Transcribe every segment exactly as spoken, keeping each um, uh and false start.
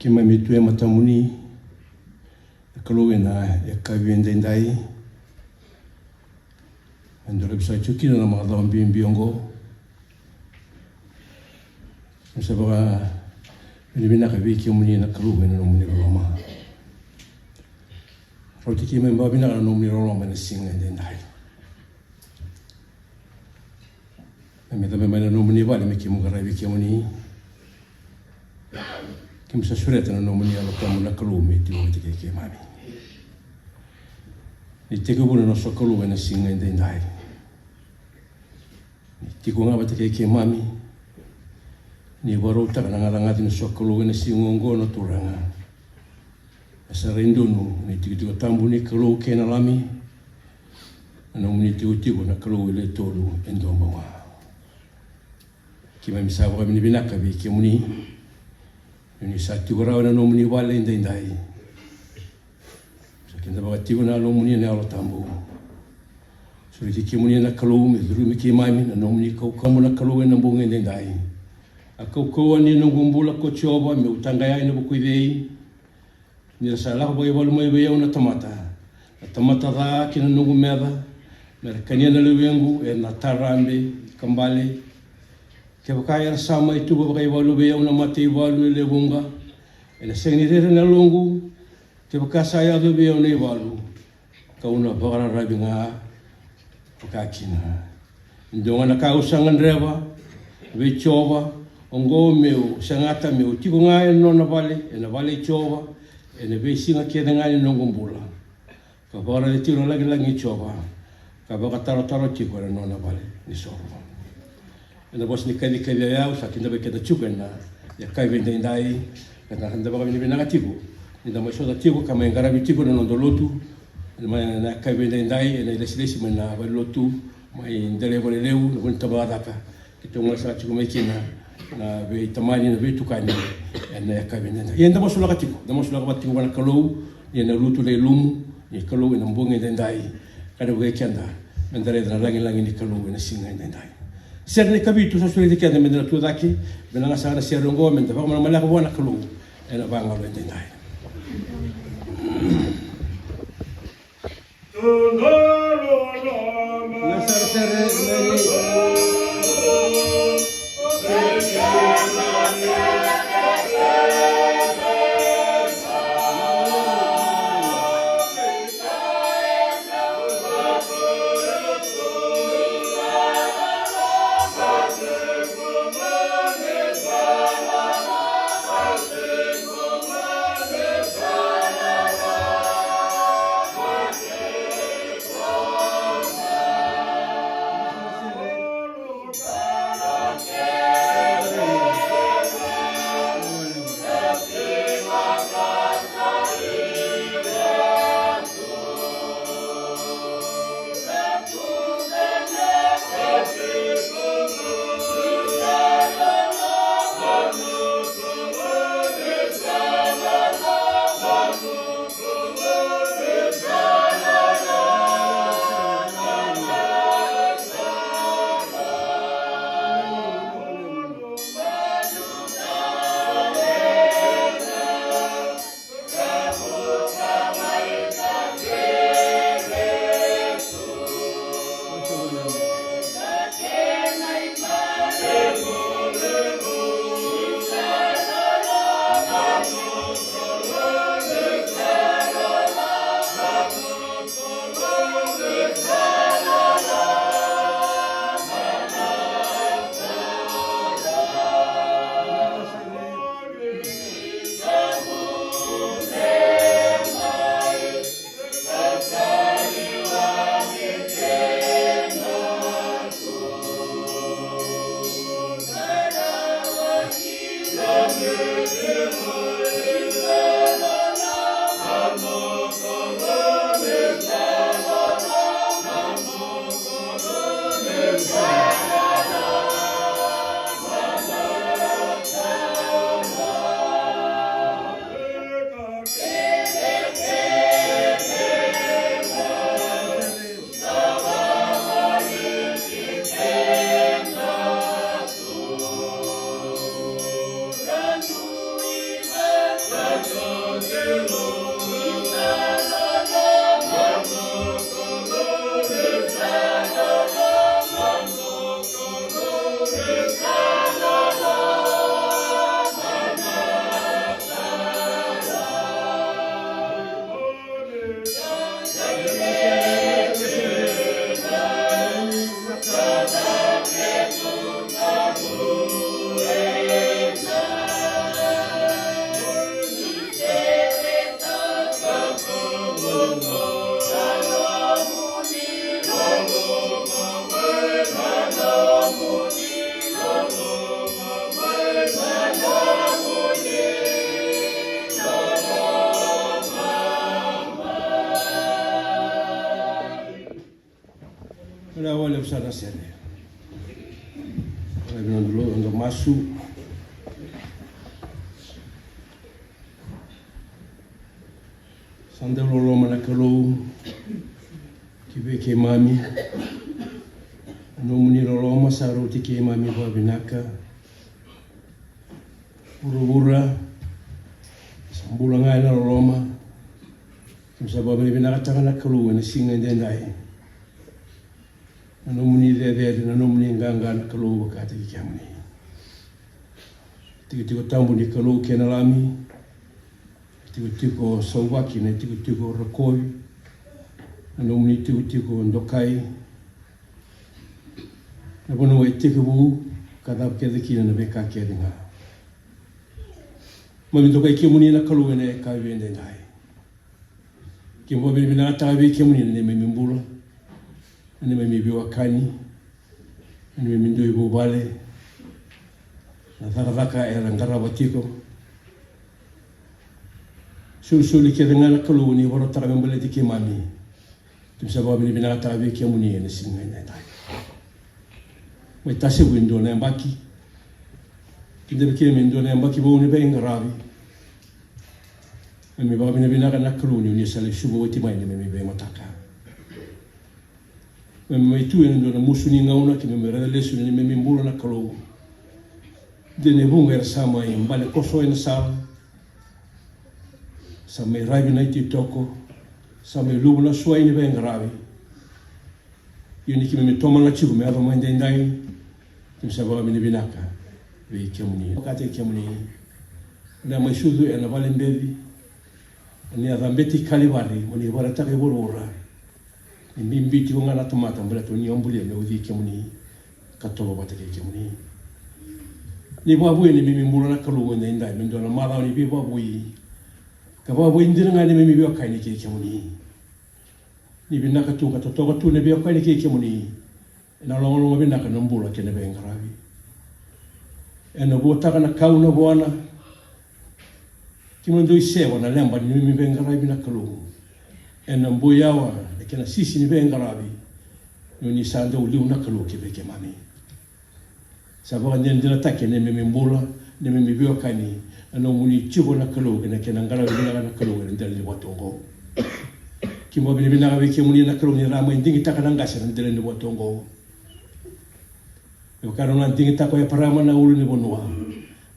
Keimami tu e matamuni na Kalou ena yakavi edaidai. E dolavi saka tiko kina na macawa bibi oqo. Keimami sa vakavinavinaka vei kemuni na Kalou ena nomuni loloma. Rauti keimami vakavinaka na nomuni loloma ena siga edaidai. Keimami cabe mai na nomuni vale me keimami qaravi kemuni. Keimami sa sureta na nomuni Yalo Tabu na Kalou me tiko vata kei keimami. Ni tekivu na noda sokalou ena siga edaidai. Ni tiko ga vata kei keimami. Ni vakarautaka na gacagaca ni sokalou ena siga oqo na Turaga. E sa rai donu na itikotiko tabu ni Kalou kei na Lami. Na nomuni tikotiko na Kalou e le tolu e dua bau ga. Keimami sa vakavinavinaka vei kemuni. Ni sa tiko rawa ena nomuni vale edaidai. Sa keda vakatiko na nomuni na Yalo Tabu. Sureti kemuni na Kalou me curumi keimami na nomuni kaukauwa na Kalou ena bogi edaidai. A kaukauwa ni noqu bula ko Jiova, meu taqaya ena vuku i cei? Ni ra sa lako vakaivalu mai vei au na tamata, na tamata ca ki na noqu meca, me ra kania na lewequ ena tarabe kabale. Kevaka era sa mai tuva vakaivalu vei au na mataivalu e lewe vuqa, ena sega ni rere na yaloqu. Kevaka sa yaco vei au na ivalu, kau na vakararavi ga vakakina. E dua ga na ka au sa gadreva vei Jiova, oqo meu segata meu tiko ga ena nona vale, ena vale i Jiova, ena veisiga kece ga ni noqu bula, ka vakaraica tiko na lagilagi i Jiova, ka vakatarotaro tiko ena nona vale ni soro. Ena vosa ni kacikaci oya au sa kidavaki keda tiko ena yakavi edaidai, ka da vakavinavinaka tiko ni da mai sota tiko ka mai qaravi tiko na noda lotu ena yakavi edaidai, ena ilesilesi mai na valenilotu mai Delaivale Levu, na vanua ni tabacakacaka. Keitou gole saka tiko mai kina na veitamani, na veitukani ena yakavi edaidai. Ia eda masulaka tiko, da masulaka vata tiko vua na Kalou, ni na lutu na ilumu ni Kalou ena bogi edaidai, ka na vukei keda me da raica na lagilagi ni Kalou ena siga edaidai. Sere ni kavitu sa sureti keda me da na tu cake me da na saka na sere oqo, me da vakamalamalaka vua na Kalou ena vagalo edaidai. Na sere sere, emeni. Vinaka vakalevu sara na sere. Vinaka vakalevu na noda masu. Sa dau loloma na Kalou ki vei keimami. Na nomuni loloma sa rauti keimami vakavinaka. Vuravura sa bula ga ena loloma. Keimami sa vakavinavinakataka na Kalou ena siga edaidai. Na nomuni cecere, na nomuni qaqa na Kalou vakataki kemuni. Tikotiko tabu ni Kalou kei na Lami. Tikotiko sauvaki, na tikotiko rokovi. Na nomuni tikotiko dokai. Na vanua e tekivu ka cava kece kina na veika kece ga. Mami dokai kemuni na Kalou ena yakavi edaidai. Keimami vakavinavinakataka vei kemuni na neimami bula, na neimami veiwekani, na neimami dui vuvale, na cakacaka era qarava tiko. Solisoli kece ga na Kalou ni vakarautaka me baleti keimami. Keimami sa vakavinavinakataka vei kemuni ena siga edaidai. Mai tasevu e dua na yabaki. Kidavaki keimami e dua na yabaki vou ni veiqaravi. Keimami vakavinavinaka na Kalou ni o ni sa lai suva oti mai na neimami veimataka. Keimami mai tu ena dua na musu ni gauna, keimami raica lesu na neimami bula na Kalou. Dina e vuqa era sa mai bale koso ena sala. Sa mai ravi na ititoko. Sa mai luvu na suai ni veiqaravi. Ia ni keimami tomana tiko me yaco mai edaidai, keimami sa vakavinavinaka vei kemuni. Vakataki kemuni na mai sucu ena vale beci, ni a cabeti Kalivari mo ni vakaraitaka i vuravura ni bibi tiko ga na tamata baleta ni o bulia me uci kemuni ka tolo vata kei kemuni. Ni vakavoui na neimami bula na Kalou edaidai me dua na macawa ni veivakavoui ka vakavoui dina ga na neimami veiwekani kei kemuni. Ni vinaka tu ka totoka tu na veiwekani kei kemuni. Ena logaloga vinaka na bula kei na veiqaravi. Ena vuataka na kau na vuana. Keimami dui sewa na leba ni neimami veiqaravi na Kalou. Ena bui yawa na kena sisi ni veiqaravi. Ni o ni sa dau liu na Kalou ki vei keimami. Sa vakadinadinataki ena neimami bula, neimami veiwekani, na nomuni tiko na Kalou kei na kena qaravi vinaka na Kalou ena dela ni vatu oqo. Keimami vakavinavinaka vei kemuni na Kalou ni ra mai digitaka na qase ena dela ni vatu oqo. Me vaka na nona digitaka o Eparama na ulu ni vanua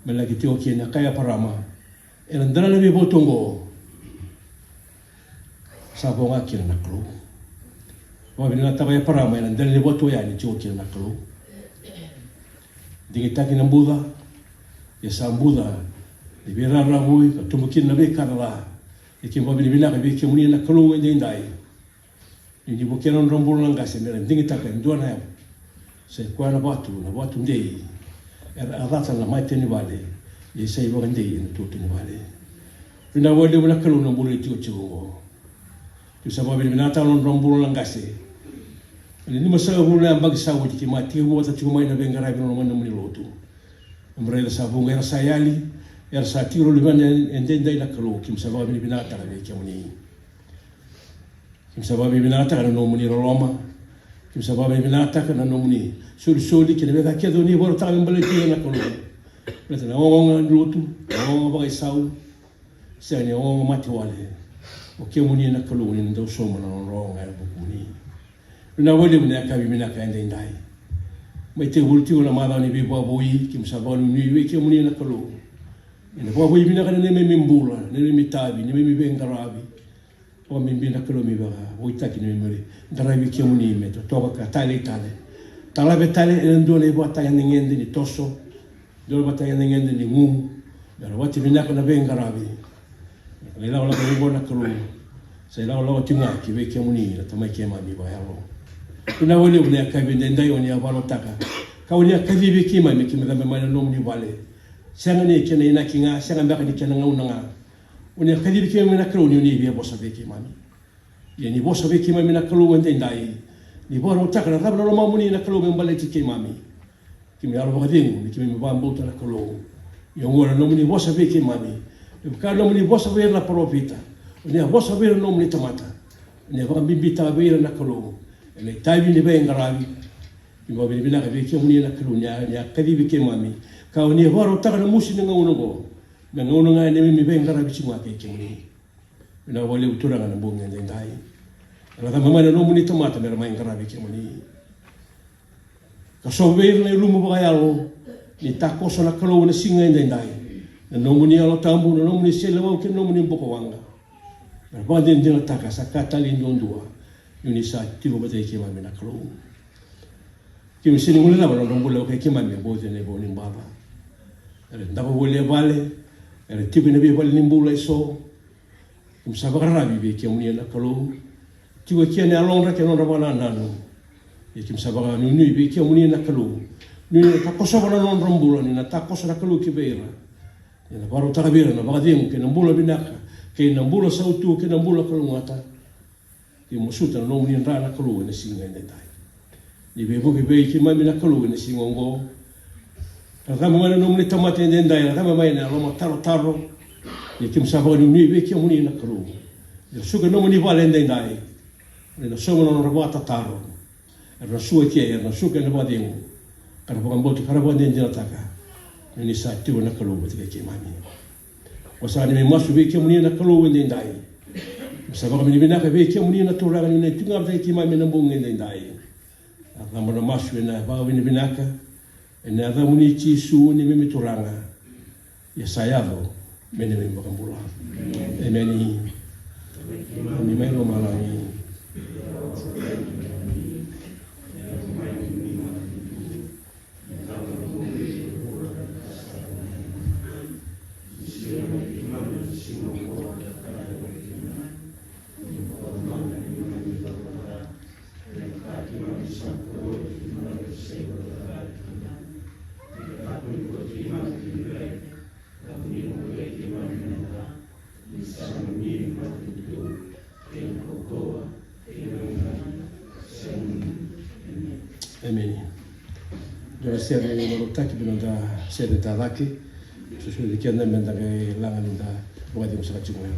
me laki tiko kina, kaya Eparama, ena dela ni veivatu oqo sa vo ga kina na Kalou. Vakavinavinakataka o Eparama ena dela ni vatu oya ni tiko kina na Kalou. Digitaki na buca, ia sa buca ni veiraravui ka tubu kina na veika ca. Ia keimami vakavinavinaka vei kemuni na Kalou edaidai. Ni ni vukea na nodra bula na qase me ra digitaka e dua na yau. Sa i koya na vatu, na vatu dei. Era a cata na mata ni vale, ia sa i vakadei ena tutu ni vale. Vinaka vakalevu na Kalou na bula ni tikotiko oqo. Keimami sa vakavinavinakataka na nodra bula na qase. Ena limasagavulu na yabaki sa oti keimami a tekivu vata tiko mai na veiqaravi ena loma ni nomuni lotu. Keimami raica sa vuqa era sa yali, era sa tiko luluvana edaidai na Kalou, keimami sa vakavinavinakataka vei kemuni. Keimami sa vakavinavinakataka na nomuni loloma. Keimami sa vakavinavinakataka na nomuni solisoli kei na veika kece o ni vakarautaka me baleti ira na Kalou. Baleta na ogaoga ni lotu, na ogaoga vakaisau, sega ni ogaoga mate wale. O kemuni na Kalou ni na dau sauma na nodra ogaoga ena vukumuni. Vinaka vakalevu na yakavi vinaka edaidai. Mai tekivu tiko na macawa ni veivakavoui, keimami sa vakanuinui vei kemuni na Kalou. Ena vakavoui vinaka na neimami bula, na neimami itavi, na neimami veiqaravi. Vakabibi na Kalou me vakavoutaki na neimami qaravi kemuni me totoka ka talei tale. Talave tale ena dua na ivakatagedegede ni toso, dua na ivakatagedegede ni gu, me lavati vinaka na veiqaravi. Na ilakolako oqo na Kalou sa ilakolako tiko ga ki vei kemuni na Tamai keimami vakayalo. Vinaka vakalevu na yakavi edaidai o ni a vakarautaka ka o ni a kacivi keimami me keimami cabe mai na nomuni vale. Sega ni kena inaki ga, sega beka ni kena gauna ga. O ni a kacivi keimami na Kalou ni o ni via vosa vei keimami. Ia ni vosa vei keimami na Kalou edaidai, ni vakarautaka na cava na lomamuni na Kalou me baleti keimami. Keimami yalo vakacegu ni keimami vakabauta na Kalou. Ia oqo na nomuni vosa vei keimami. Me vaka na nomuni vosa vei ira na parofita, o ni a vosa vei ira na nomuni tamata. O ni a vakabibitaka vei ira na Kalou Ena itavi ni veiqaravi. Ni vakavinavinaka vei kemuni na Kalou ni a, ni a kacivi keimami. Ka o ni vakarautaka na mosi ni gauna oqo me gauna ga e neimami veiqaravi tiko ga kei kemuni. Vinaka vakalevu Turaga na bogi edaidai. Era caba mai na nomuni tamata me ra mai qaravi kemuni. Ka sova vei ira na ilumu vakayalo ni takoso na Kalou ena siga edaidai. Na nomuni Yalo Tabu, na nomuni seleiwau kei na nomuni bukawaqa. Me ra vakadinadinataka sa ka talei duadua ni o ni sa tiko vata kei keimami na Kalou. Keimami sega ni guilecava na nodra bula vata kei keimami e bogi ena ivau ni baba. Era davo voli e vale, era tiko ena veivale ni bula eso. Keimami sa vakararavi vei kemuni na Kalou. Tiko e kea na yalodra kei na nodra vakanananu. Ia keimami sa vakanuinui vei kemuni na Kalou. Ni na takosova na nodra bula, ni na takoso na Kalou ki vei ira. Ni na vakarautaka vei ira na vakacegu kei na bula vinaka, kei na bula sautu, kei na bula kalougata. Keimami masuta na nomuni dra na Kalou ena siga edaidai. Ni veivuke vei keimami na Kalou ena siga oqo. Ra caba mai na nomuni tamata edaidai, ra caba mai na lomatarotaro. Ia keimami sa vakanuinui vei kemuni na Kalou. Ni ra suka ena nomuni vale edaidai. Ni na sauma na nodra vakatataro. Era na suka eke, era na suka ena vakacegu. Ka ra vakabauta, ka ra vakadinadinataka ni o ni sa tiko na Kalou vata kei keimami. Ko sa neimami masu vei kemuni na Kalou edaidai. Sa vakavinavinaka vei kemuni na Turaga ni o ni tiko ga vata kei keimami ena bogi edaidai. A caba na masu ena vakavinavinaka ena yacamuni Jisu neimami Turaga. Ia sa yaco me neimami vakabula. Emeni. Ni mai lomalagi. Emeni. Dua na sere marautaki me noda sere ta cake. Susugi keda me da qai laga ni da vakacegu saka tiko ga.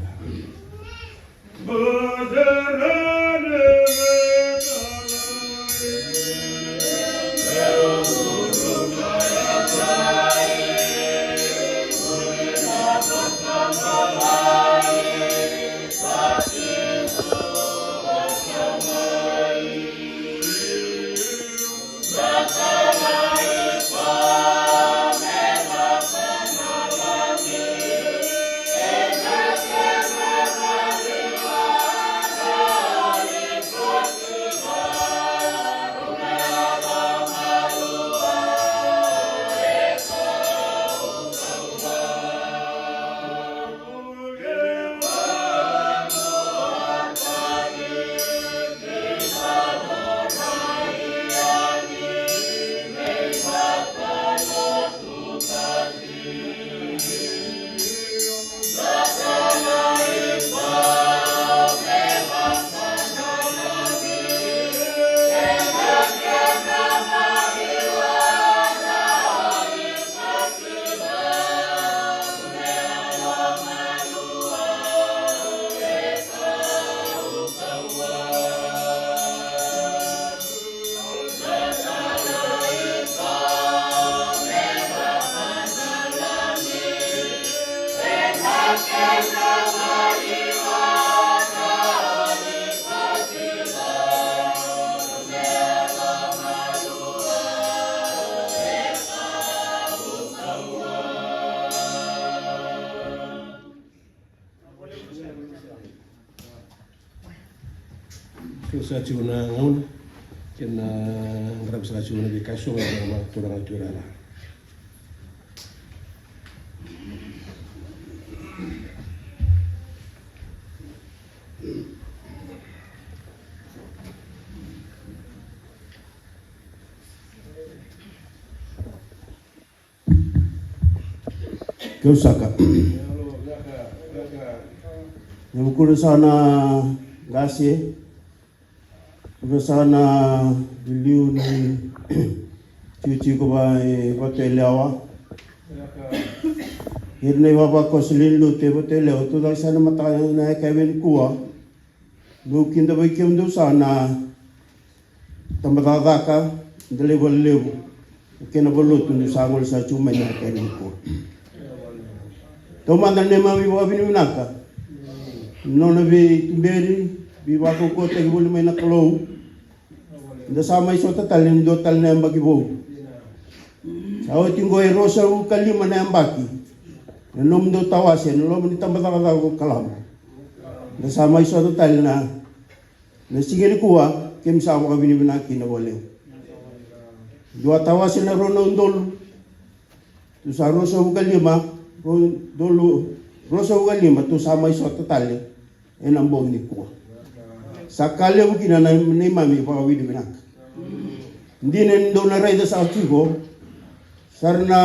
Kena sa tiko na gauna, kena qaravi saka tiko na veika eso mai na turaga tu rara. Keu saka. Na vukuna sa na qase. Vukuna sa na liu ni tikotiko va e vatelewa. Ira na ivavakoso lewe ni lotu e vatelewa. Tucake sa na mataka na yakavi nikua. Meu kidavaki kemudou sa na Tabacakacaka, Delaivalelevu, kei na valenilotu ni sa gole sa tu mai na kena nikua. Taumada na neimami vakavinavinaka. Nona veituberi, veivakaukauwataki voli mai na Kalou. Da sa mai sota tale ni dua tale na yabaki vou. Sa oti oqo e ruasagavulu ka lima na yabaki. Na nomudou tawase, na loma ni tabacakacaka ko Kalaba. Da sa mai sota tale na, na siga nikua, kemi sa vakavinavinaka kina vakalevu. Dua tawase na rua na udolu. Tu sa ruasagavulu ka lima, rua udolu, ruasagavulu ka lima, tu sa mai sota tale. Ena bogi nikua. Sa ka levu kina na neimami vakavinavinaka. Dina ni dou na raica sa tiko. Sa ra na